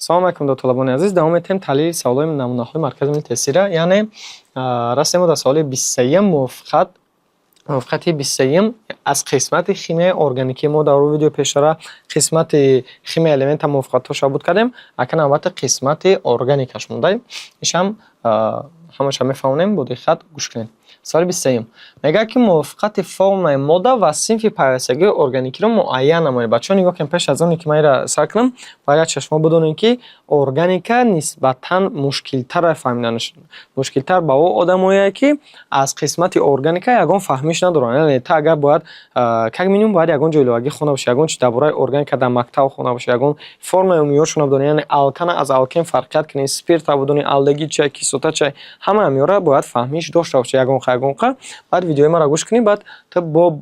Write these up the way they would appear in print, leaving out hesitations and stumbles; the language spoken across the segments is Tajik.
Салом алайкум, дӯстолабони азиз. Давом метаҳем таҳлили саволҳои намунаҳои маркази миллии тестира. Яъне расидем мо дар саволи 23-юм, мувофиқати 23-юм аз қисмати химияи органикӣ. Мо дар видеои пештара қисмати химияи элемента мувофиқатҳоша буд кардем, акнун албатта қисмати органикаш мондаем. Ишам ҳамаша мефаҳмонем, бо диққат гӯш кунед. Саволи 23-юм мегӯяд, ки мувофиқати формулаи модда ва синфи пайвастагии органикиро муайян намоед. Бачаҳо, нигоҳ кунед, пеш аз оне ки ман инро сар кунам, бояд шумо бидонед, ки органика нисбатан мушкилтар фаҳмиданаш, мушкилтар ба он одамое, ки аз қисмати органика ягон фаҳмиш надоранд. Яъне ту агар бояд, как минимум бояд ягон ҷои иловагӣ хонда бошӣ, ягон чи дар бораи органика дар мактаб хонда бошӣ, ягон формулаи умумиҳошонро бидонӣ, яъне алкана аз алкен фарқият кунӣ, спиртро бидонӣ, алдегид чия, кислота чия, ҳамаи ҳаминҳоро бояд фаҳмиш дошта бошӣ ягон қа, ягон қа. Баъд видеои маро гӯш кунӣ, баъд ту бо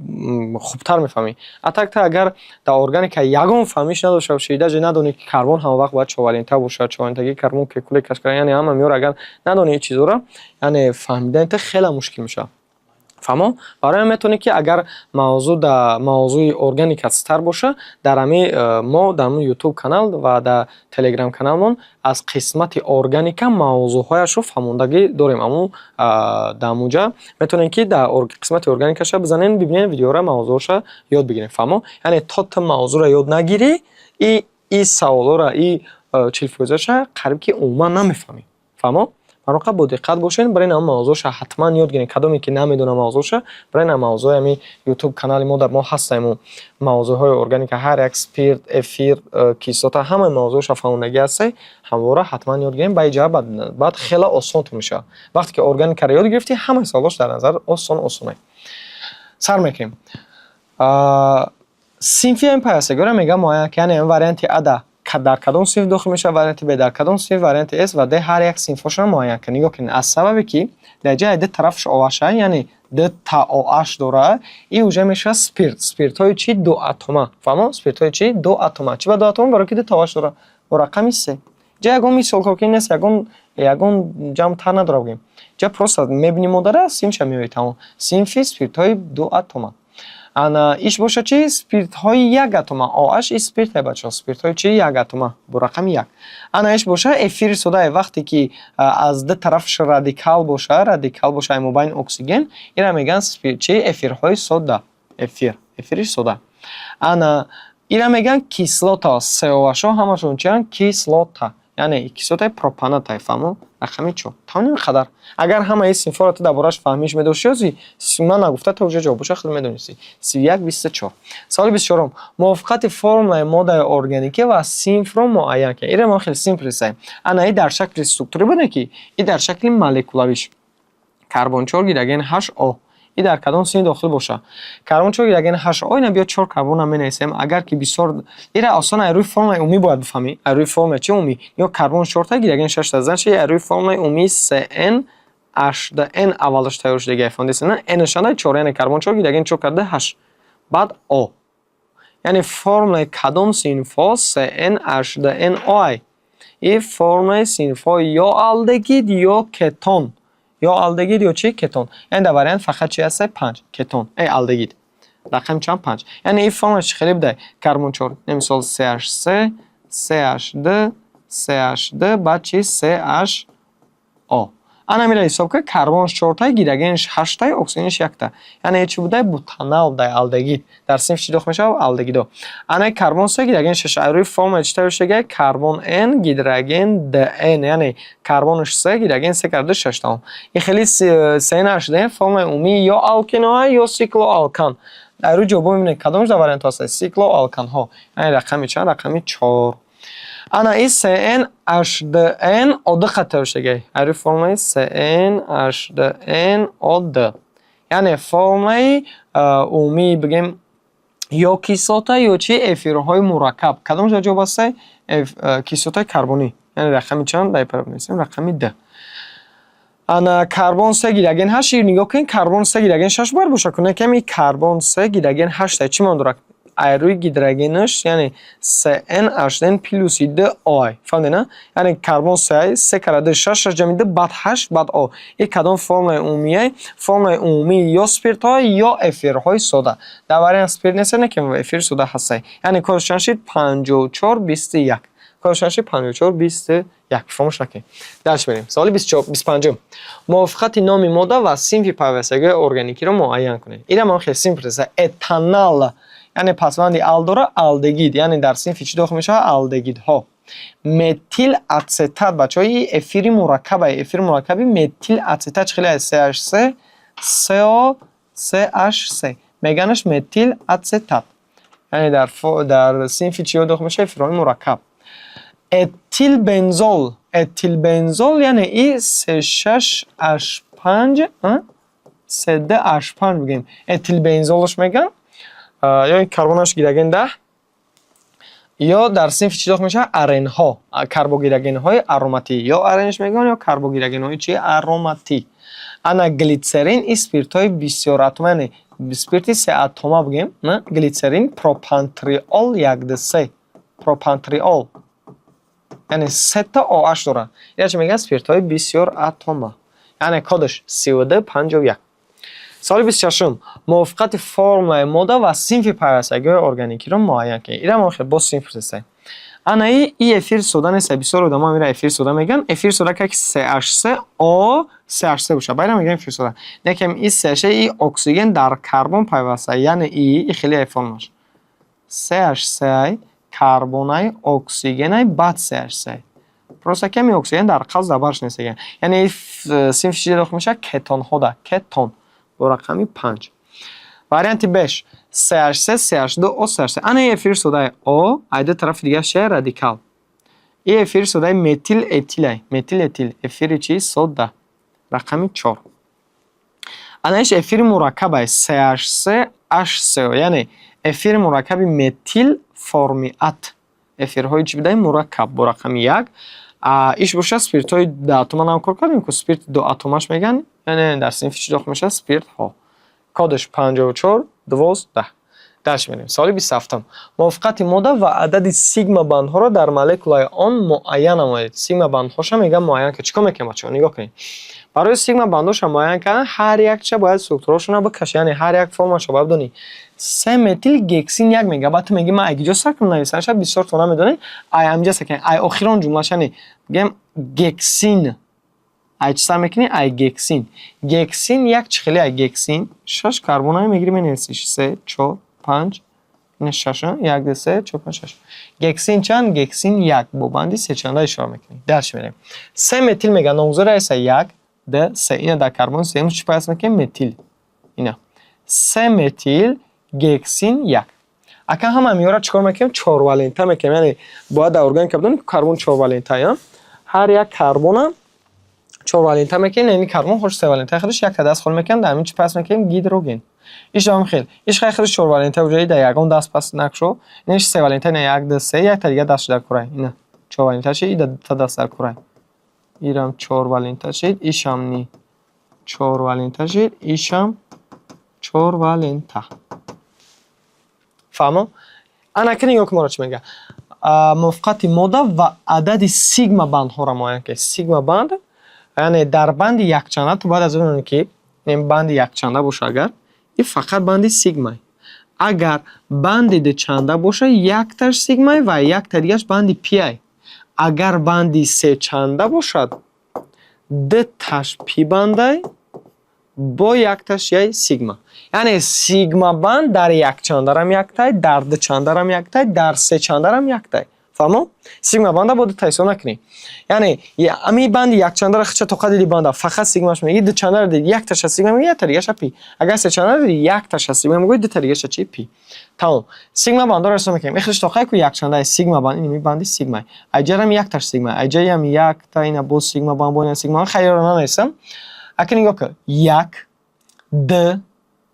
хубтар мефаҳмӣ. А так ту агар дар органика ягон фаҳмиш надошта бошӣ, даже надонӣ, ки карбон ҳамавақт бояд човалента бошад, човалентагии карбон Кекуле кашф кард, яъне ҳама ҳаминҳоро агар надонӣ, ин чизҳоро, яъне фаҳмидани ту хеле мушкил мешавад. Фаҳмо? Барои ҳамин метавонӣ, ки агар мавзӯъ дар мавзӯи органика тар боша, дар ҳамин мо дар ҳамин Ютуб канал ва дар Телеграм каналмон аз қисмати органика мавзӯъҳояшро фаҳмондагӣ дорем. Ҳамун дар ҳамунҷа метавонед, ки дар қисмати органикаша бизанед, бибинед видеоро, мавзӯъҳоша ёд бигиред. Фаҳмо? Яъне то ту мавзӯъро ёд нагирӣ, и саволҳоро, и 40 фоизаша қариб ки умуман намефаҳмӣ. Фаҳмо? Барои бо диққат бошед, барои ин мавзӯъша ҳатман ёд гиред. Кадоме ки намедонад мавзӯъша, барои ин мавзӯи ҳамин Ютуб канали мо дар мо ҳастаем мавзӯъҳои органика, ҳар як спирт, эфир, кислота, ҳамаи мавзӯъша фаҳмондагӣ ҳастае, ҳамвора ҳатман ёд гирем. Ба иҷа баъд хеле осонтон мешавад. Вақте ки органикаро ёд гирифтӣ, ҳамаи саволош дар назар осон осонае. Сар мекунем. Синфи ҳамин пайвастагиҳоро мегӯям муайян, яъне варианти А дар кадом синф дохил мешавад, варианти Б дар кадом синф, варианти С ва Д ҳар як синфҳошро муайян кунед. Нигоҳ кунед, аз сабабе ки дар ҷои ду тарафаш OH, яъне ду та OH дорад, ин уже мешавад спирт. Спиртҳои чӣ? Дуатома. Фаҳмо? Спиртҳои чӣ? Дуатома. Чӣ ба дуатома? Барои ки ду та OH дорад. Бо рақами се. Ҷа ягон мисол кор нест, ягон ҷамъ тар надорад бигӯем. Ҷа просто мебинем модара, синфша меояд, тамом. Синфи спиртҳои дуатома. Ана иш бошад чӣ? Спиртҳои як атома. OH и спирте, бачаҳо. Спиртҳои чӣ? Як атома. Бо рақами як. Ана иш бошад эфири содае, вақте ки аз ду тарафаш радикал боша, радикал боша, ай мобайни оксиген, инро мегӯянд спирт чӣ? Эфирҳои сода. Эфир. Эфири сода. Ана инро мегӯянд кислота. COH-ҳо ҳамашон чианд? Кислота. Яъне кислотаи пропанат, фаҳмо? Рақами чор. Тамом, ин қадар. Агар ҳамаи синфҳоро ту дар борааш фаҳмиш медоштӣ, ёзи ман нагуфта то уже ҷавобоша худ медонистӣ. 31, 24. Саволи 24-ум. Мувофиқати формулаи моддаи органикӣ ва синфро муайян кунед. Инро мо хеле simple истаем. Ана и дар шакли структурӣ буде, ки и дар шакли молекулавиш. Карбон чор, гидроген ҳашт, О. И дар кадом синф дохил боша? Карбон чор, гидроген ҳашт, О, ина биё чор карбонам менависем. Агар ки бисёр ира осон, ай рӯи формулаи умумӣ бояд бифаҳмӣ. Ай рӯи формулаи чи умумӣ? Ё карбон чорта, гидроген шашта, значит ай рӯи формулаи умумии СН H2N аввалаш тайёр шудагиай, фаҳмидест, на? N шанда чор, яъне карбон чор, гидроген чор карда ҳашт. Баъд О. Яъне формулаи кадом синфҳо СН H2N О? И формулаи синфҳо ё алдегид, ё кетон. Ё алдегид, ё чӣ? Кетон. Яъне дар вариант фақат чи ҳаста? Панҷ. Кетон. Э, алдегид. Рақами чанд? Панҷ. Яъне ин формула чӣ хеле буда? Карбон чор. Мисол CH3, CH2, CH2, баъд чи? CHO. Ана мира ҳисоб кун, карбонаш чорта, гидрогенаш ҳашта, оксигенаш якта. Яъне чӣ буда? Бутанал буда, алдегид. Дар синф чӣ дохил мешавад? Алдегидо. Ана карбон се, гидроген шаш. Ай рӯи формула чӣ тайёр шудагиай? Карбон N, гидроген 2N, яъне карбонаш се, гидроген се карда шаш, тамом. Ин хеле СН H2N формулаи умумии ё алкенҳоа, ё сиклоалкан. Дар рӯи ҷавобҳо мебинед, кадомаш дар вариантҳо ҳаст? Сиклоалканҳо. Яъне рақами чанд? Рақами чор. Ана и СН H2N O2 хат тайёр шудагиай. Ай рӯи формулаи СН H2N O2. Яъне формулаи умумии бигем ё кислота, ё чи? Эфирҳои мураккаб. Кадомаш дар ҷавоб ҳастай? Кислотаи карбонӣ. Яъне рақами чанд? Дар нависем рақами д. Ана карбон се, гидроген ҳашт. Нигоҳ кунед, карбон се, гидроген шаш бояд боша. Кунед ками карбон се, гидроген ҳашта. Чӣ маъно дорад? Ай рӯи гидрогенаш, яъне СН H2N плюси д О. Фаҳмидед, на? Яъне карбон се, се кара д шаш, шаш ҷамъи д, баъд ҳашт, баъд О. Ин кадом формулаи умумие? Формулаи умумии ё спиртҳо, ё эфирҳои сода. Дар вариант спирт нест, не ки эфири сода ҳастай. Яъне кодаш чанд шид? 54 21. Кодаш 54 21. Фаромӯш накунед. Дальше мерем. Саволи 25-ум. Мувофиқати номи модда ва синфи пайвастагиҳои органикиро муайян кунед. Ина ман хеле симпл аст. Этанал, яъне пасванди ал дора, алдегид, яъне дар синфи чӣ дохил мешавад? Алдегидҳо. Метил ацетат, бачаҳо, и эфири мураккаба. Эфири мураккаби метил ацетат чӣ хеле аст? CH3 CO CH3. Меганаш метил ацетат. Яъне дар синфи чиҳо дохил мешавад? Эфирҳои мураккаб. Этилбензол, этилбензол, яъне и C6H5, C2H5 бигем. Этилбензолш меган. Ё карбонаш гидроген 10. Ё дар синфи чӣ дохил мешавад? Аренҳо, карбогидрогенҳои ароматӣ. Ё аренш мегӯянд, ё карбогидрогенҳои чи? Ароматӣ. Ана глитсерин и спиртҳои бисёратома, яъне спирти сеатома бигем, глитсерин, пропантриол 1,2,3, пропантриол, яъне сета OH дорад. Ина чӣ мегӯянд? Спиртҳои бисёратома. Яъне кодаш 32 51. Саволи 26-ум. Мувофиқати формулаи модда ва синфи пайвастагиҳои органикиро муайян кунед. Ира мо хел боз синф пурсистем. Ана и эфир сода нест, бисёр одамо ира эфир сода мегӯянд. Эфир сода ка ки CH3 O CH3 бошад. Байра мегӯям эфир сода. Некем и CH и оксиген дар карбон пайваста, яъне и хеле формулаш. CH3 карбонай оксигенай, баъд CH3. Просто ками оксиген дар қавс дар барш нест. Яъне синфи чӣ дохил мешавад? Кетонҳо да. Кетон бо рақами 5. Варианти беш CH3 CH2 O CH3. Ана эфир содаи О, ай ду тарафи дигар ше радикал. И эфири содаи метил этилай. Метил этил. Эфири чӣ? Сода. Рақами 4. Анаиш эфири мураккабай CH3 HCO, яъне эфири мураккаби метил формиат. Эфирҳои чӣ будаи? Мураккаб бо рақами 1. Иш бошад спиртҳои дуатома, нам кор кардем ку, спирти дуатомаш мегӯянд, яъне дар синфи чӣ дохил мешавад? Спиртҳо. Кодаш 54 12. Дальше мерем. Саволи 27-ум. Мувофиқати модда ва адади сигма бандҳоро дар молекулаи он муайян намоед. Сигма бандҳоша мегӯям муайян кунед. Чӣ кор мекунем, бачаҳо? Нигоҳ кунед. Барои сигма бандҳоша муайян кардан ҳар якча бояд структураҳошонро бикашӣ, яъне ҳар як формаша бояд бидонӣ. Се метил гексин як мега. Баъд ту мегӣ, ман ай куҷо сар кунам нависанша? Бисёр то намедонед. Ай ҳамҷа сар кунед. Ай охирон ҷумлаш, яъне бигем гексин. Ай чӣ сар мекунӣ? Ай гексин. Гексин як чӣ хеле ай гексин? Шаш карбонае мегирӣ, менависиш. Се, чор, панҷ, ина шаш, як, ду, се, чор, панҷ, шаш. Гексин чанд? Гексин як, бо банди сечанда ишора мекунем. Дальше мерем. Се метил мега, номгузори айса як, д, се. Ина дар карбони сеюм чӣ пайваст мекунем? Метил. Ина. Се метил гексин як. Ака ҳама миёра чӣ кор мекунем? Чорвалента мекунем. Яъне бояд дар органика бидонем, карбон чорвалента, я? Ҳар як карбона чорвалента мекунем, яъне карбон хош севалента, худаш якта даст холӣ мекунем, дар ҳамин чӣ пайваст мекунем? Гидроген. Иш ҳам хел. Иш хай худаш чорвалента уҷои дар ягон даст пас накшо. Ин севалента, ина як, ду, се, якта дига даст дар курай. Ина чорвалента шид, ида дута даст дар курай. Ирам чорвалента шид, ишам ни чорвалента шид, ишам чорвалента. Фаҳмо? Ана ки нигоҳ кун, моро чӣ мега? Мувофиқати модда ва адади сигма бандҳоро муайян кунед. Сигма банд, яъне дар банди якчанда ту бояд аз он ки банди якчанда боша, агар и фақат банди сигмай. Агар банди дучанда боша, якташ сигмай ва якта дигаш банди пиай. Агар банди сечанда бошад, дуташ пи бандай бо якташ яй сигма. Яъне сигма банд дар якчандарам яктай, дар дучандарам яктай, дар сечандарам яктай. Фаҳмо? Сигма банда бо дута ҳисоб накунӣ. Яъне ами банди якчандара хича тоқа диди, банда фақат сигмаш мегӣ, дучандара диди, якташа сигма мегӣ, якта дигаша пи. Агар сечандара диди, якташа сигма мегӯӣ, дута дигаша чи? Пи. Тамом. Сигма бандоро ҳисоб мекунем. Ихиш тоқае ку якчандаи сигма банд, ин банди сигмай. Айҷарам якташ сигма, айҷаям якта, ина боз сигма банд, бо ина сигма банд. Хайрро нанависам. Ака нигоҳ кун. Як, д,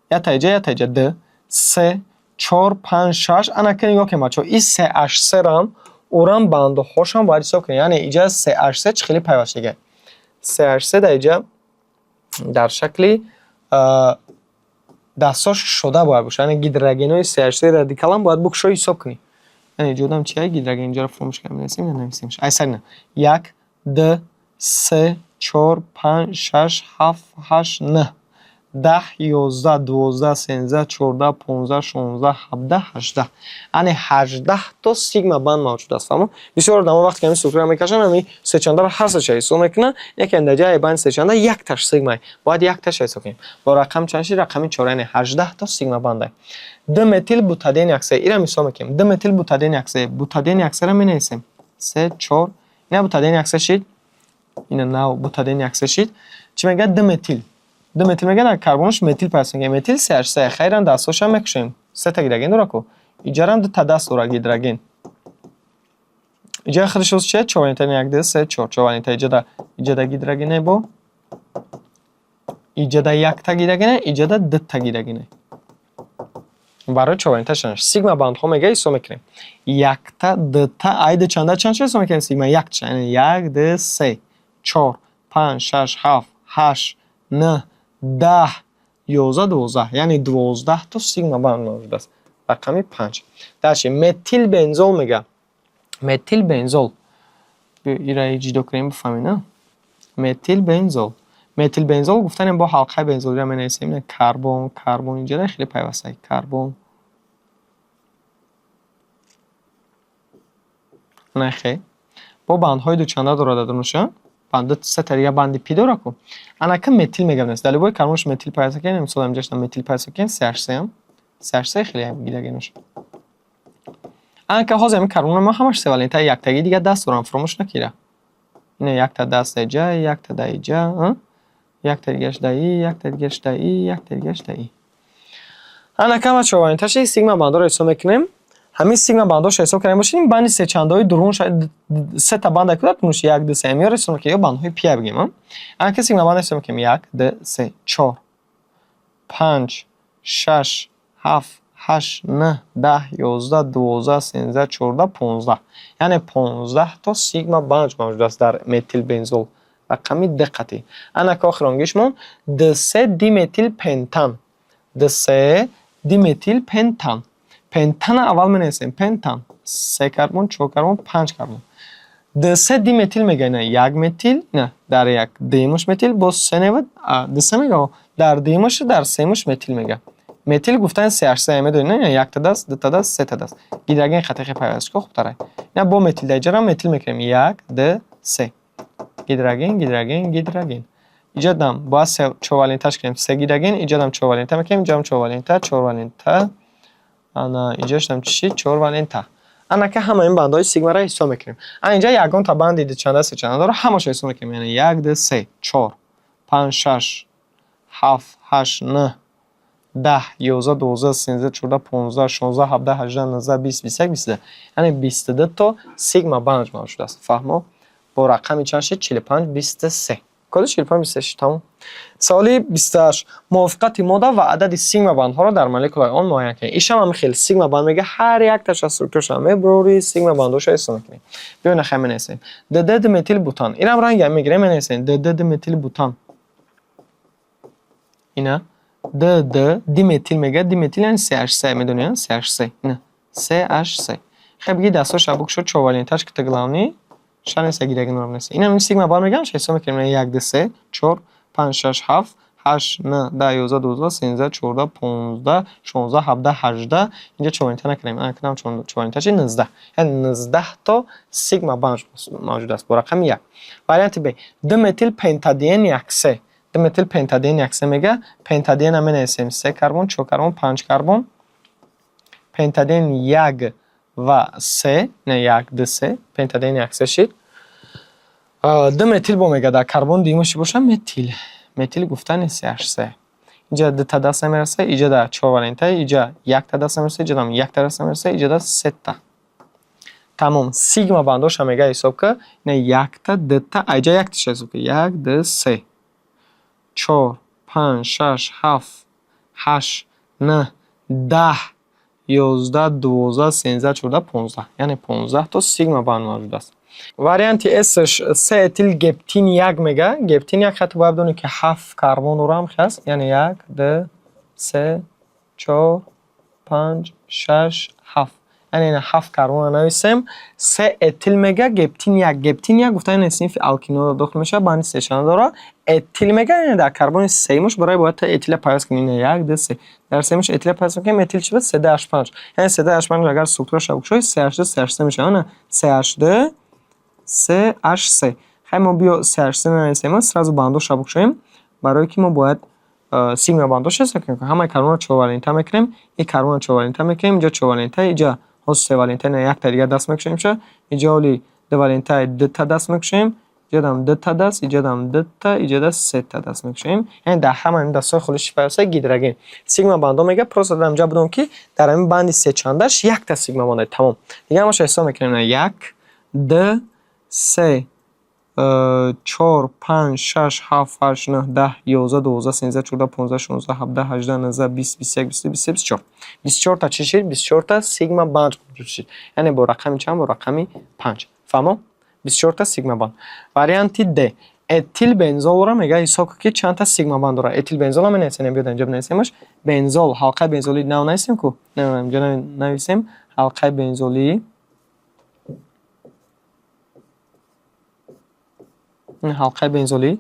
якта иҷа, якта иҷа, д, се, чор, панҷ, шаш. Ана ка нигоҳ кунем, бачаҳо. И се аш серам урам бандҳошам бояд ҳисоб кунем. Яъне иҷа се аш се чӣ хеле пайвастшига? Се аш се дар иҷа дар шакли дастҳош шуда бояд бошад. Яъне гидрогенҳои се аш се радикалам бояд букшои ҳисоб кунӣ. Яъне иҷодам чи? Гидроген иҷаро формуш кардем, менависем, нанависемш. Ай сар ина. Як, д, се, чор, панҷ, шаш, ҳафт, ҳашт, нӯҳ. 10, 11, 12, 13, 14, 15, 16, 17, 18. Яъне 18 то сигма банд мавҷуд аст. Фаҳмо? Бисёр одамо вақте ки ҳамин структура мекашанд, ҳамин сечандаро ҳар сеча ҳисоб мекунанд, яке дар ҷайи банди сечанда якташ сигма. Бояд якташ ҳисоб кунем. Бо рақам чанд шид? Рақами 4, яъне 18 то сигма банда. Диметил бутадиен яксе. Ира мисол мекунем. Диметил бутадиен яксе. Бутадиен яксеро менависем. 3, 4. Ина бутадиен яксе шид. Ина нав бутадиен яксе шид. Чӣ мегӯяд? Диметил. Диметил мегӯяд, дар карбонаш метил пайваст мекунем. Метил CH3. Хайран дастҳошам мекушем. Сета гидроген дора ку. Иҷарам дута даст дора гидроген. Иҷа худаш оз чия? Чорвалента 1, 2, 3, 4. Чорвалента иҷада, иҷада гидрогене бо. Иҷада якта гидрогене, иҷада дута гидрогене. Барои чорвалента шанаш. Сигма бандҳо мега ҳисоб мекунем. Якта, дута, айда чанда чанд ҳисоб мекунем сигма? Якча. Яъне 1, 2, 3, 4, 5, 6, 7, 8, 9, 10, 11, 12. Яъне 12 то сигма банд мавҷуд аст. Рақами 5. Дальше метилбензол мега. Метилбензол. Ира ҷудо кунем, бифаҳмед, на? Метилбензол. Метилбензол гуфтанем бо ҳалқаи бензолиро менависем. Карбон, карбон инҷа хеле пайваста. Карбон. Нахе. Бо бандҳои дучанда дорад дадоноша. Банд се та дига банди пи дора ку. Анака метил мегӯям. Дар любой карбонаш метил пайваста кунем, мисол инҷашна метил пайваста кунем, CH3 CH3 хеле гидрогенаш. Анака ҳозир ҳамин карбонро мо ҳамаш севалента яктаги дига даст дорам, фаромӯш накира. Ина якта даст дар иҷа, якта дар иҷа, якта дигараш дар и, якта дигараш дар и, якта дигараш дар и. Анака ма чорваленташи сигма бандҳоро ҳисоб мекунем. Ҳамин сигма бандҳоро ҳисоб кардем бошем, банди сечандаҳои дурун сета банда куда дурунш 1, 2, 3 меёр ҳисоб мекунем, ё бандҳои пи бигем. Анака сигма банд ҳисоб мекунем 1, 2, 3, 4, 5, 6, 7, 8, 9, 10, 11, 12, 13, 14, 15. Яъне 15 то сигма банд мавҷуд аст дар метилбензол. Рақами д қатъӣ. Анака охиронгишмон 2,3 диметилпентан. 2,3 диметилпентан. Пентана аввал менависем. Пентан. 3 карбон, 4 карбон, 5 карбон. 2,3 диметил мега, ина 1 метил, на дар як дуюмаш метил, боз се невад, 2,3 мега, дар дуюмаш дар сеюмаш метил мега. Метил гуфтан CH3 медонед, на якта даст, дута даст, сета даст. Гидроген хатихи пайваст ко хубтарай. Ина бо метил дар иҷара метил мекунем. 1, 2, 3. Гидроген, гидроген, гидроген. Иҷадам бояд се чорваленташ кунем. Се гидроген, иҷадам чорвалента мекунем, иҷадам чорвалента, чорвалента. Ана иҷашам чӣ шид? Чорвалента. Анака ҳама ин бандҳои сигмаро ҳисоб мекунем. Ана инҷа ягонта банди дучанда сечанда дора, ҳамашо ҳисоб мекунем. Яъне 1, 2, 3, 4, 5, 6, 7, 8, 9, 10, 11, 12, 13, 14, 15, 16, 17, 18, 19, 20, 21, 22. Яъне 22 то сигма банд мавҷуд аст. Фаҳмо? Бо рақами чанд шид? 45, 23. Коди 45, 23 тамом. Саволи 28. Мувофиқати модда ва адади сигма бандҳоро дар молекулаи он муайян кунед. Ишам ҳам хел сигма банд мега, ҳар якташ аз структураша мебурори, сигма бандҳоша ҳисоб мекунем. Биё нахай менависем. ДД диметилбутан. Инам ранги ҳам мегирем, менависем. ДД диметилбутан. Ина ДД диметил мега, диметил яъне CH3 медонед, CH3. Ина CH3. Хай биги дастҳоша букшо чорваленташ кита главный шанеса гидроген нест. Инам сигма банд мегам, ҳисоб мекунем 1, 2, 3, 4, 5, 6, 7, 8, 9, 10, 11, 12, 13, 14, 15, 16, 17, 18. Инҷа чорвалента накунем. Ана кунам чорвалента чи 19. Яъне 19 то сигма банд мавҷуд аст бо рақами 1. Варианти Б. Диметил пентадиен 1,3. Диметил пентадиен 1,3 мега. Пентадиена менависем 3 карбон, 4 карбон, 5 карбон. Пентадиен 1 ва 3, не 1, 2, 3. Пентадиен 1, 3 шид. Диметил бо мега дар карбон дуюмаш боша метил. Метил гуфтани CH3. Инҷа дута даст намераса, иҷа дар чорвалента, иҷа якта даст намераса, иҷа дам якта даст намераса, иҷа да сета. Тамом. Сигма бандоша мега ҳисоб ка, ина якта, дута, а иҷа якташа ҳисоб ка. 1, 2, 3, 4, 5, 6, 7, 8, 9, 10, 11, 12, 13, 14, 15. Яъне 15 то сигма банд мавҷуд аст. Варианти С се этил гептин 1 мега. Гептин як хати бояд бидонед, ки 7 карбон дорам ҳаст. Яъне 1, 2, 3, 4, 5, 6, 7. Яъне ина ҳафт карбонро нависем. Се этил мега, гептин як, гептин як гуфта, ин синфи алкинҳо дохил мешавад, банди сечанда дорад. Этил мега, яъне дар карбони сеюмаш барои бояд та этила пайваст кунем. Ина як, ду, се. Дар сеюмаш этила пайваст мекунем, этил чи буд? Се д ҳашт панҷ. Яъне се д ҳашт панҷ агар структураша бикушоӣ, се ҳашт ду, се ҳашт се мешавад. Ана се ҳашт ду, се ҳашт се. Хай, мо биё се ҳашт се нанависем, сразу бандоша бикушоем, барое ки мо бояд сигма бандоша ҳисоб кунем. Ҳамаи карбонро чорвалента мекунем, ин карбонро чорвалента мекунем, инҷо чорвалента, инҷа ҳоз севалента, ина якта дигар даст мекушем ша, инҷо оли дувалентаи дута даст мекушем, иҷодам дута даст, иҷодам дута, иҷода сета даст мекушем. Яъне дар ҳамаи ин дастҳои холӣ чӣ пайваста? Гидроген. Сигма бандо мега, просто дар инҷа будам, ки дар ҳамин банди сечандаш якта сигма банда, тамом. Дигар ҳамаша ҳисоб мекунем: як, ду, се, чор, панҷ, шаш, ҳафт, ҳашт, нӯҳ, 10, 11, 12, 13, 14, 15, 16, 17, 18, 19, 20, 21, 22, 23, 24. 24-та чӣ шид? 24-та сигма банд шид. Яъне бо рақами чанд? Бо рақами панҷ. Фаҳмо? 24-та сигма банд. Варианти Д. Этилбензолро мега ҳисоб кун, ки чандта сигма банд дорад. Этилбензол ҳам менависем, биёд инҷо бинависемаш. Бензол, ҳалқаи бензолии нав нависем ку? Не, инҷо нависем ҳалқаи бензолии, ҳалқаи бензолӣ,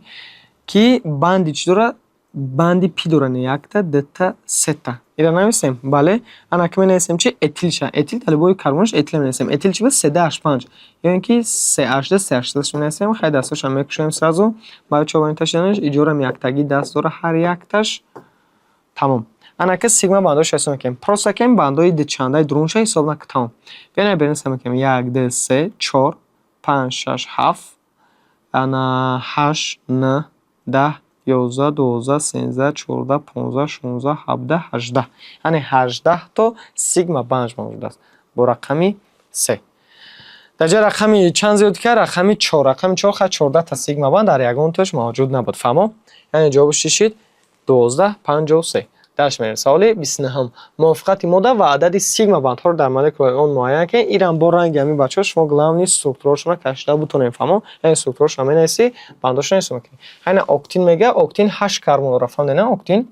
ки банди чӣ дорад? Банди пи дорад: якта, дута, сета. Ира нависем, бале. Ана ки менависем чи? Этилша. Этил талибои карбонаш этил менависем. Этил чи буд? Се д ҳашт панҷ, ё ин ки се ҳашт ду, се ҳашт ду менависем. Хай, дастошам мекушоем сразу баъд чорвалента шиданаш. Иҷорам яктагӣ даст дора ҳар якташ, тамом. Ана ки сигма бандоша ҳисоб мекунем, просто кем бандои дучандаи дурунша ҳисоб накун, тамом. Биёна беринса мекунем: як, ду, се, чор, панҷ, шаш, ҳафт, ана ҳашт, нӯҳ, 10, 11, 12, 13, 14, 15, 16, 17, 18. Яъне 18-то сигма банд мавҷуд аст бо рақами се. Дар ҷои рақами чанд зиёд кард? Рақами чор. Рақами чор хай, 14-та сигма банд дар ягон тош мавҷуд набуд. Фаҳмо? Яъне ҷавобаш чӣ шид? 12,53. Дальше мерем. Саволи 29-ҳум. Мувофиқати модда ва адади сигма бандҳоро дар молекулаи он муайян кунед. Ирам бо ранги ҳамин, бачаҳо, шумо главный структурашонро кашида бутонем. Фаҳмо? Яъне структурашонро менависӣ, бандошро ҳисоб мекунӣ. Хайна, октин мега, октин ҳашт карбон дорад. Фаҳмидед, на? Октин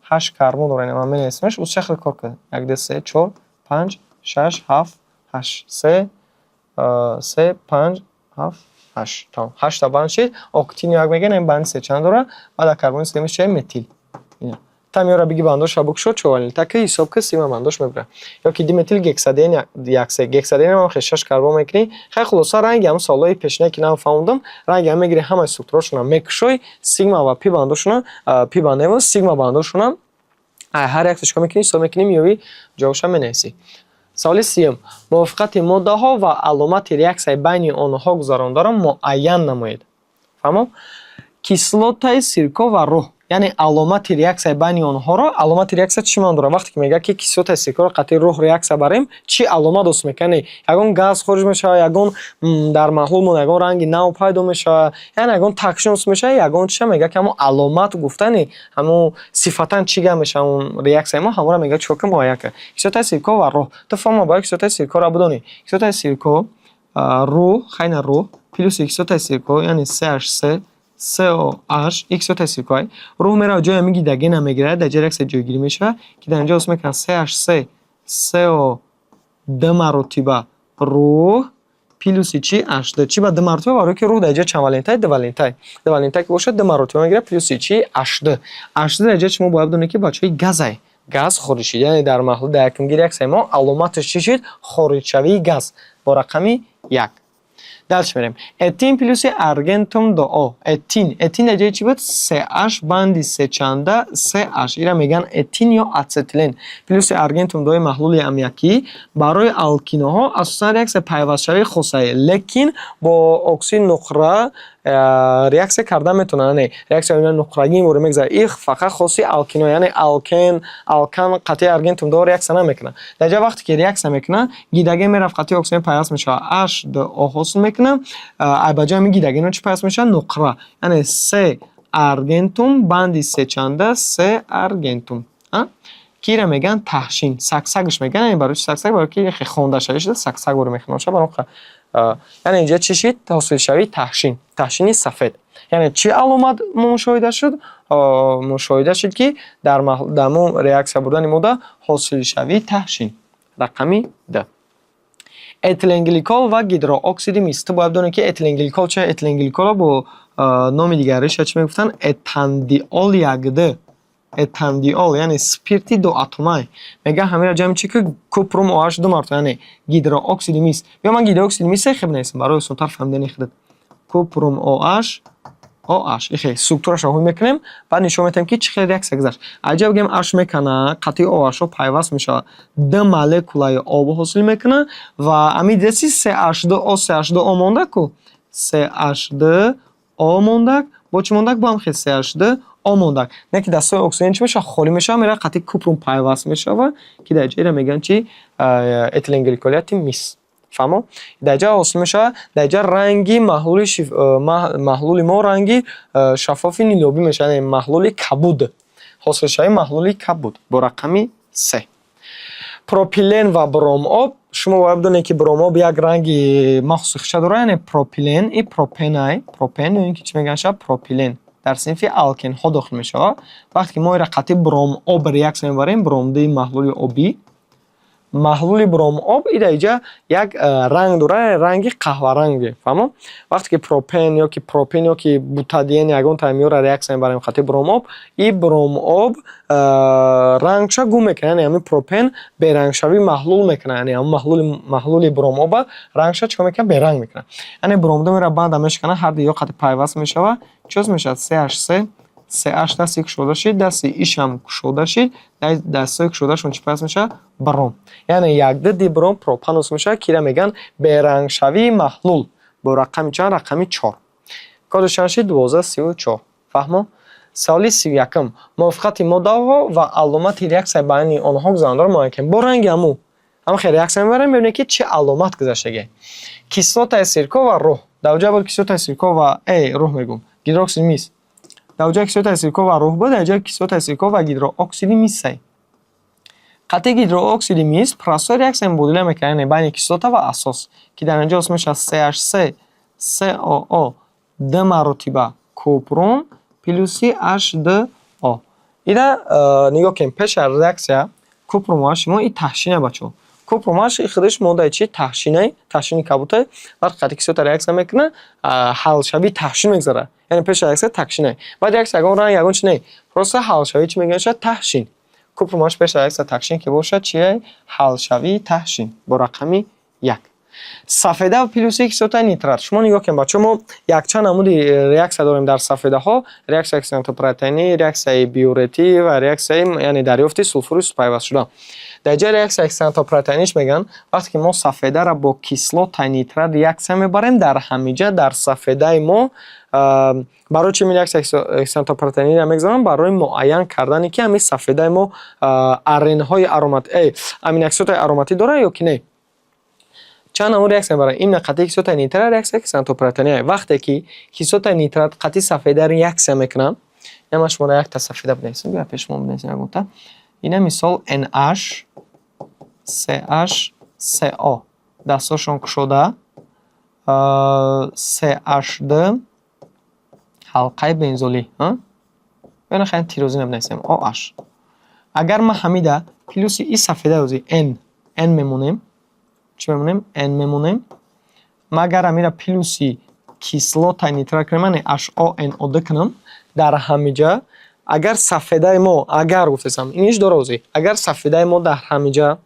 ҳашт карбон дорад. Ина ман менависемаш. Ӯ хел кор кунед. Як, ду, се, чор, панҷ, шаш, ҳафт, ҳашт. Се, се, панҷ, ҳафт, ҳашт. Тамом. Ҳаштта банд шид. Октин як мегӯян, ин банди се чанд дорад? Баъд дар карбони сеюмаш чия? Метил. Ина. Там ёра биги бандоша бикушо, чорвалента ки ҳисоб ки, сигма бандош мебурад. Ё ки диметил гексадиен як се, гексадиен ҳам хел шаш карбон мекунӣ. Хай, хулоса, ранги ҳамн саволҳои пешина, ки нам фаҳмодам, ранги ҳам мегири, ҳамаи структурашонро мекушоӣ, сигма ва пи бандошона, пи бандемо, сигма бандошона ҳар якташ чикор мекунӣ? Ҳисоб мекунӣ, меёвӣ, ҷавобша менависӣ. Саволи 30-ум. Мувофиқати моддаҳо ва аломати реаксияи байни онҳо гузарондаро муайян намоед. Фаҳмо? Кислотаи сирко ва рӯҳ, яъне аломати реаксияи байни онҳоро. Аломати реаксия чӣ маъно дорад? Вақте ки мегӯяд, ки кислотаи сиркоро қатъи рӯҳ реаксия барем, чӣ аломат ҳосил мекунад? Яъне ягон газ хориҷ мешавад, ягон дар маҳлулмон ягон ранги нав пайдо мешавад, яъне ягон такшин ҳосил мешавад, ягон чиша мегӯяд, ки ҳамон аломат гуфтани ҳамон сифатан чӣ гап мешавад ҳамон реаксияи мо, ҳамонро мегӯяд, чикор кун? Муайян кун. Кислотаи сирко ва рӯҳ. Ту фаҳмо, бояд кислотаи сиркоро бидонӣ. Кислотаи сирко, рӯҳ, хайна, рӯҳ плюси кислотаи сирко, яъне CH3 COH, кислотаи сиркоай. Рӯҳ меравад, ҷои ҳамин гидрогена мегирад, дар ҷои реаксия ҷойгирӣ мешавад, ки дар инҷо ҳосил мекунад CH3 CO ду маротиба рӯҳ плюси чӣ? H2. Чӣ ба ду маротиба? Барои ки рӯҳ дар ҷои чанд валентай? Дувалентай. Дувалента ки бошад, ду маротиба мегирад, плюси чӣ? H2. H2 дар ҷои шумо бояд бидонед, ки бачаҳои газай, газ хориҷ шид. Яъне дар маҳлул дар якумги реаксияи мо аломаташ чӣ шид? Хориҷшавии газ бо рақами як. Дальше мерем. Этин плюси аргентум до О. Этин. Этин дар ҷои чӣ буд? CH банди сечанда CH. Ира мегӯянд этин ё ацетилен. Плюси аргентум дои маҳлули аммиакӣ барои алкиноҳо асосан реаксия пайвастшавии хосае, лекин бо оксиди нуқра реаксия карда метавонад. Яъне реаксия нуқрагин воре мегузарад. Их фақат хоси алкино, яъне алкен, алкан қатъи аргентум до реаксия намекунад. Дар ҷои вақте ки реаксия мекунад, гидроген мерафт, қатъи оксиген пайваст мешавад, H2O ҳосил мекунад. Ба ҷои ҳамин гидрогенҳо чӣ пайваст мешавад? Нуқра. Яъне се аргентум банди сечанда се аргентум. Ки ира мегӯянд таҳшин, саксакш мегӯянд. Яъне барои чи саксак? Барои ки хондашавӣ шуда, саксак воре мехонад. Яъне инҷа чӣ шид? Ҳосилшавии таҳшин, таҳшини сафед. Яъне чӣ аломат мушоҳида шуд? Мушоҳида шуд, ки дар мо реаксия бурдани модда ҳосилшавии таҳшин, рақами д. Этиленгликол ва гидрооксиди мис. Ту бояд бидонӣ, ки этиленгликол чи. Этиленгликолро бо номи дигариша чӣ мегуфтанд? Этандиол 1,2. Этандиол, яъне спирти дуатомай. Мега, ҳамира ҷамъи чӣ ки? Купрум OH ду маротиба, яъне гидрооксиди мис. Ё ман гидрооксиди мисе хеб нависам барои осонтар фаҳмидани худат. Купрум OH OH. Ихе структурашро ҳуй мекунем, баъд нишон медиҳем, ки чӣ хел реаксия гузашт. Аҷаб, бигем, H мекана, қатъи OH-ҳо пайваст мешавад, ду молекулаи об ҳосил мекунад ва ами деси CH2O, CH2O монда ку, CH2O мондак, бо чӣ мондак? Бо ҳам хел CH2O мондак. Не ки дастҳои оксиген чӣ мешавад? Холӣ мешавад, меравад, қатъи купрум пайваст мешавад, ки дар ҷоира мегӯянд чи? Этиленгликолияти мис. Фаҳмо? Дар ҷа ҳосил мешавад, дар ҷа ранги маҳлули маҳлули мо ранги шаффофи нилобӣ мешавад, яъне маҳлули кабуд. Ҳосилшавии маҳлули кабуд бо рақами се. Пропилен ва бромоб. Шумо бояд бидонед, ки бромоб як ранги махсуси худша дорад, яъне пропилен и пропенай, пропен ё ин ки чӣ мегӯянд шавад, пропилен дар синфи алкенҳо дохил мешавад. Вақте ки мо инро қатъи бромоб реаксия мебарем, бромди маҳлули обӣ, маҳлули бромоб и дар инҷа як ранг дорад, ранги қаҳваранге. Фаҳмо? Вақте ки пропен ё ки пропен ё ки бутадиен ягон таъмиёра реаксия мебарем қатъи бромоб, и бромоб рангша гум мекунад, яъне ҳамин пропен берангшавии маҳлул мекунад, яъне ҳамин маҳлули бромоба рангша чӣ кор мекунад? Беранг мекунад. Яъне бромда меравад, банда мешиканад, ҳар ду ё қатъи пайваст мешавад. Чӣ ҳосил мешавад? CH3 CH дасти кушода шид, дасти ишам кушода шид, дастҳои кушодашон чӣ пайваст мешавад? Бром. Яъне якду дибром пропан ҳосил мешавад, ки ира мегӯянд берангшавии маҳлул бо рақами чанд? Рақами чор. Кодаш чанд шид? 1234. Фаҳмо? Саволи 31-ум. Мувофиқати моддаҳо ва аломати реаксияи байни онҳо гузарондаро муайян кунед. Бо ранги ҳамун. Ҳама хел реаксия мебарем, мебинем, ки чӣ аломат гузаштагиа. Кислотаи сирко ва рӯҳ. Дар ҷа буд кислотаи сирко ва рӯҳ мегӯм. Гидрооксиди мис. Дар ҷои кислотаи сирко ва рӯҳ буд, дар ҷои кислотаи сирко ва гидрооксиди мисай. Қатъи гидрооксиди мис простой реаксия мубодила мекунад, яъне байни кислота ва асос, ки дар инҷо ҳосил мешавад CH3 COO ду маротиба купрум плюси H2O. Ира нигоҳ кунем, пеш аз реаксия купрум OH мо и таҳшина, бачаҳо. Купрум OH худаш моддаи чи? Таҳшинай, таҳшини кабутай. Вақте қатъи кислота реаксия мекунад, ҳалшавии таҳшин мегузарад. Яъне пеш аз реаксия таҳшинай. Баъд реаксия ягон ранг, ягон чи не. Просто ҳалшавии чӣ мегӯянд? Таҳшин. Купрум OH пеш аз реаксия таҳшин ки бошад, чие? Ҳалшавии таҳшин бо рақами як. Сафеда плюси кислотаи нитрат. Шумо нигоҳ кунед, бачаҳо, мо якчанд намуди реаксия дорем дар сафедаҳо: реаксияи ксантопротеинӣ, реаксияи биуретӣ ва реаксияи, яъне, дарёфти сулфури пайвастшуда. Дар ҷои реаксияи ксантопротеиниш мегӯянд, вақте ки мо сафедаро бо кислотаи нитрат реаксия мебарем, дар ҳамиҷа дар сафедаи мо. Барои чи реаксияи ксантопротеиниро мегузорам? Барои муайян кардане, ки ҳамин сафедаи мо аренҳои аромат, аминокислотаи ароматӣ дорад ё ки не. Чанд намуд реаксия мебаранд? Ин қатъи кислотаи нитрат реаксияи ксантопротеиния. Вақте ки кислотаи нитрат қатъи сафеда реаксия мекунанд, ина ман шуморо якта сафеда бинависам, бия пеши шумо бинависем ягонта. Ина мисол NH CH CO дастҳошон кушода, CH2 ҳалқаи бензолӣ, ё хеле тирозина бинависем, OH. Агар ман ҳамида плюси и сафеда ози N, N мемонем, чӣ мемонем? N мемонем. Ма агар ҳамира плюси кислотаи нитрат кунем, яъне HONO2 кунам, дар ҳамиҷа агар сафедаи мо, агар гуфтесам, иниш дора озӣ, агар сафедаи мо дар ҳамиҷа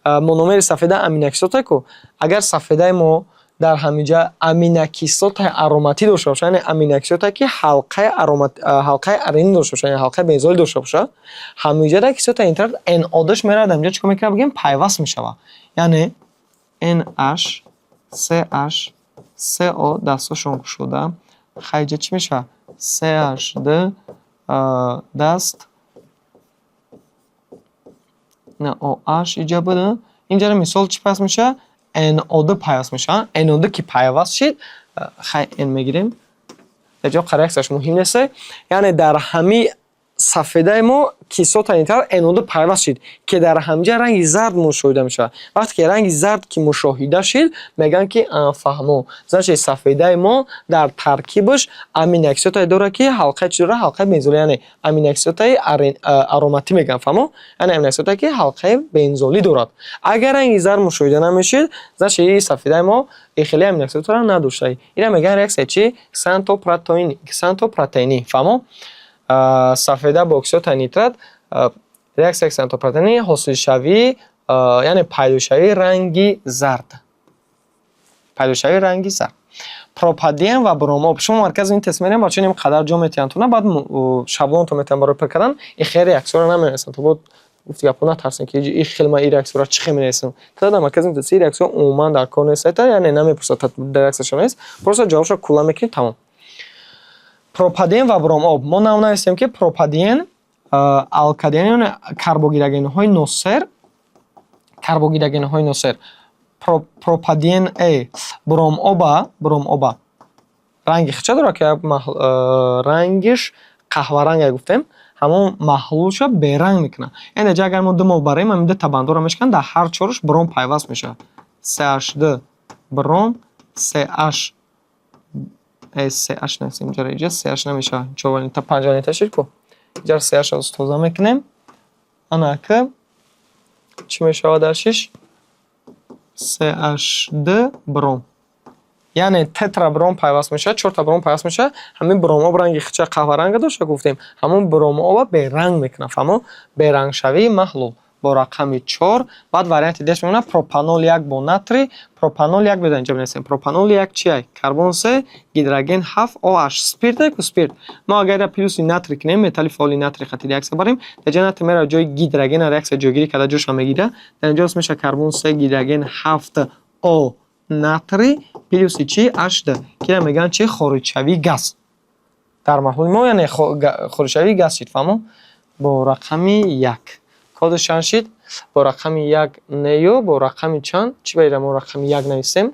мономери сафеда аминокислота ку, агар сафедаи мо дар ҳамиҷа аминокислотаи ароматӣ дошта бошад, яъне аминокислотае, ки ҳалқаи аромат, ҳалқаи аренӣ дошта бошад, яъне ҳалқаи бензолӣ дошта бошад, ҳамиҷа дар кислотаи нитрат NO2 меравад, ҳамиҷа чӣ кор мекунад? Бигем, пайваст мешавад. Яъне NH CH CO дастҳошон кушода, хайҷа чӣ мешавад? CH2 даст на OH иҷа буда. Инҷаро мисол чӣ пайваст мешавад? NO2 пайваст мешавад. NO2 ки пайваст шид, хай, N мегирем. Дар ҷо реаксияш муҳим нест. Яъне дар ҳами Сафедаи мо кислотаи нитрат NO2 пайваст шид, ки дар ҳамҷа ранги зард мушоҳида мешавад. Вақте ки ранги зард ки мушоҳида шид, мегӯянд, ки фаҳмо, значит, сафедаи мо дар таркибаш аминокислотае дорад, ки ҳалқаи чӣ дорад? Ҳалқаи бензолӣ, яъне аминокислотаи ароматӣ мегӯянд, фаҳмо, яъне аминокислотае, ки ҳалқаи бензолӣ дорад. Агар ранги зард мушоҳида намешид, значит, и сафедаи мо хеле аминокислотаро надошта. Ина мегӯянд реаксияи чӣ? Ксантопротеинӣ, фаҳмо. Сафеда бо кислотаи нитрат, реаксияи ксантопротеинӣ, ҳосилшавӣ, яъне пайдошавии ранги зард, пайдошавии ранги зард. Пропадиен ва бромоб. Шумо маркази ин тест мерем, бача, ин қадар ҷо метиҳанд туна, баъд шаблонто метиҳанд барои пур кардан. И хел реаксияро наменависанд. То бод гуфти гапо, натарсем, ки и хел ма и реаксияро чӣ хел менависам. Та дар маркази тест и реаксия умуман дар кор нест, яъне намепурсад, реаксияшо нест, просто ҷавобшо кулла мекунӣ, тамом. Пропадиен ва бромоб. Мо нав нависем, ки пропадиен алкадиен, яъне карбогидрогенҳои носер, карбогидрогенҳои носер. Пропадиен бромоба, бромоба ранги хича дорад, ки рангиш қаҳваранг гуфтем, ҳамон маҳлулша беранг мекунад. Яъне ҷа агар мо ду мол барем, ҳамин ду бандора мешканад, дар ҳар чораш бром пайваст мешавад. CH2 бром CH, CH нест инҷа, инҷа CH намешавад. Чор панҷ шид ку, инҷа CH тоза мекунем. Анака чӣ мешавад дар шиш? CH2 бром, яъне тетрабром пайваст мешавад, чорта бром пайваст мешавад. Ҳамин бромоб ранги хича қаҳваранга дошта гуфтем, ҳамон бромоба беранг мекунад, фаҳмо. Берангшавии маҳлул бо рақами чор. Баъд варианти деш мемонад пропанол як бо натрий. Пропанол як беда инҷа бинависем. Пропанол як чия? Карбон се, гидроген ҳафт, oh, спирт ку, спирт. Мо агар ира плюси натрий кунем, металли фаъоли натрий хати реаксия барем, дар ҷои натрий меравад, ҷои гидрогена реаксия ҷойгирӣ карда, ҷоша мегирад. Дар инҷо мешавад карбон се, гидроген ҳафт, о, натрий плюси чи? H2, ки мегӯянд чи? Хориҷшавии газ дар маҳлули мо, яъне хориҷшавии газ шид, фаҳмо, бо рақами як. Кодаш чанд шид? Бо рақами як нею бо рақами чанд? Чӣ ба ира мо рақами як нависем?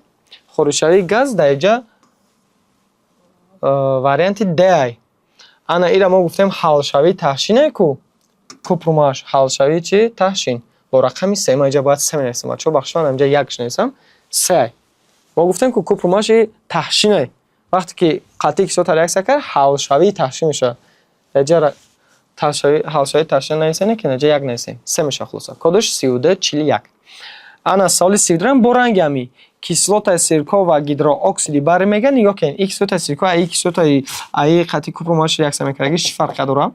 Хориҷшавии газ дар инҷа варианти д. Ана ира мо гуфтем ҳалшавии таҳшине ку, купрумаш ҳалшавии чи? Таҳшин бо рақами се. Ма инҷа бояд се менависем, бачаҳо, бахши, ман инҷа якш нависам, се. Мо гуфтем ку купрумаши таҳшине, вақте ки қатъи кислота реаксия кард, ҳалшавии таҳшин мешавад. Дар инҷа ҳалшавии таҳшин нависем, ки инҷа як нависем, се мешавад. Хулоса, кодаш 3241. Ана саволи 32-ам бо ранги ҳами кислотаи сирко ва гидрооксиди барий мегӯяд. Нигоҳ кунед, ин кислотаи сирко аи кислотаи аи қатъи купрумаш реаксия мекард, чӣ фарқия дорад?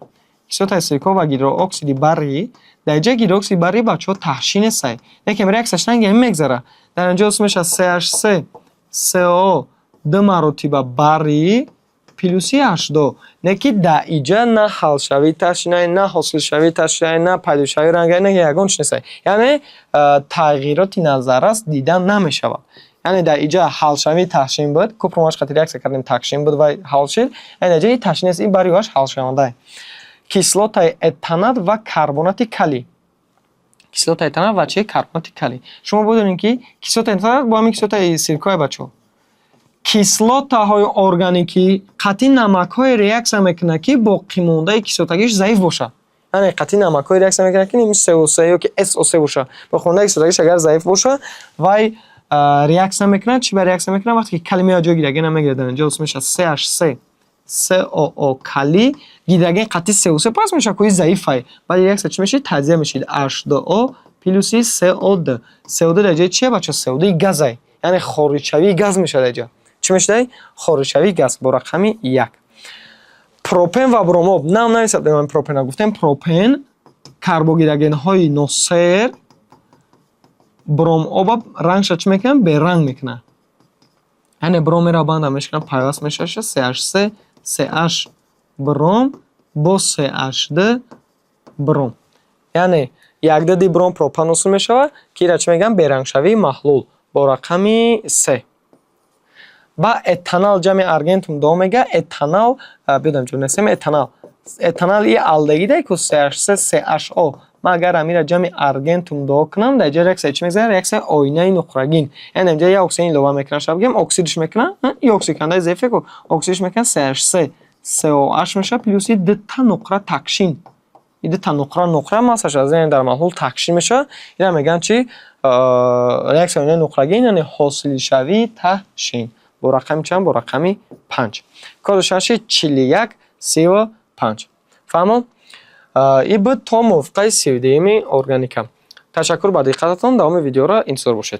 Кислотаи сирко ва гидрооксиди барий. Дар инҷа гидрооксиди барий, бачаҳо, таҳшин нестай, лекин реаксияш ранги ҳамин мегзарад. Дар инҷо ҳосил мешавад CH3 CO ду маротиба барий плюси H2. Не ки дар иҷа на ҳалшавии таҳшинай, на ҳосилшавии таҳшинай, на пайдошавии рангай, на ягон чиз нестай, яъне тағйироти назаррас дида намешавад. Яъне дар иҷа ҳалшавии таҳшин буд, купрумаш қати реаксия кардем, таҳшин буд ва ҳал шид. Яъне дар ҷои таҳшин нест, ин бариаш ҳалшавандае. Кислотаи этанат ва карбонати калий. Кислотаи этанат ва чи? Карбонати калий. Шумо бидонед, ки кислотаи этанат бо ҳамин кислотаи сиркое, бачаҳо, кислотаҳои органикӣ қатъи намакҳое реаксия мекунад, ки боқимондаи кислотагиш заиф бошад. Яъне қатъи намакҳое реаксия мекунад, ки CO3 ё ки SO3 бошад, боқимондаи кислотагиш агар заиф бошад, вай реаксия мекунад. Чӣ ба реаксия мекунад? Вақте ки калий меояд, ҷои гидрогена мегирад, дар инҷо ҳосил мешавад CH3 COO калий, гидроген қатъи CO3 пас мешавад, ки заифай. Баъд реаксия чӣ мешавад? Таҷзия мешавад, H2O плюси CO2. CO2 дар ҷои чия, бача? CO2 газай, яъне хориҷшавии газ мешавад. Дар ҷо чӣ мешавад? Хориҷшавии газ бо рақами як. Пропен ва бромоб. Нам нависад пропена, гуфтем пропен карбогидрогенҳои носер, бромоба рангша чӣ мекунад? Беранг мекунад. Яъне бром мерава, банда мешканад, пайваст мешавад, CH3 CH бром бо CH2 бром, яъне якдади бром пропан ҳосил мешавад, ки ира чӣ мегӯянд? Берангшавии маҳлул бо рақами се. Ба этанал ҷамъи аргентум до мега. Этанал биёдам, ҷо несем. Этанал, этанал и алдегиде ку, CH3 CHO. Ман агар амира ҷамъи аргентум до кунам, дар ҷои реаксия чӣ мегзарад? Реаксияи оинаи нуқрагин. Яъне инҷа як оксиген илова мекунам, шаб бигем, оксидш мекунам, и оксидкунандаи заифе ку, оксидш мекунам, CH3. COH мешавад плюси дута нуқра такшин. И дута нуқра, нуқра массаш аз яъне дар маҳлул такшин мешавад. Ина мегӯянд чи? Реаксияи нуқрагин, яъне ҳосилшавии таҳшин. Бо рақами чанд? Бо рақами 5. Коди шаши 4135. Фаҳмо? И буд то мувофиқаи 32-юми органика. Ташаккур ба диққататон. Давоми видеоро интизор бошед.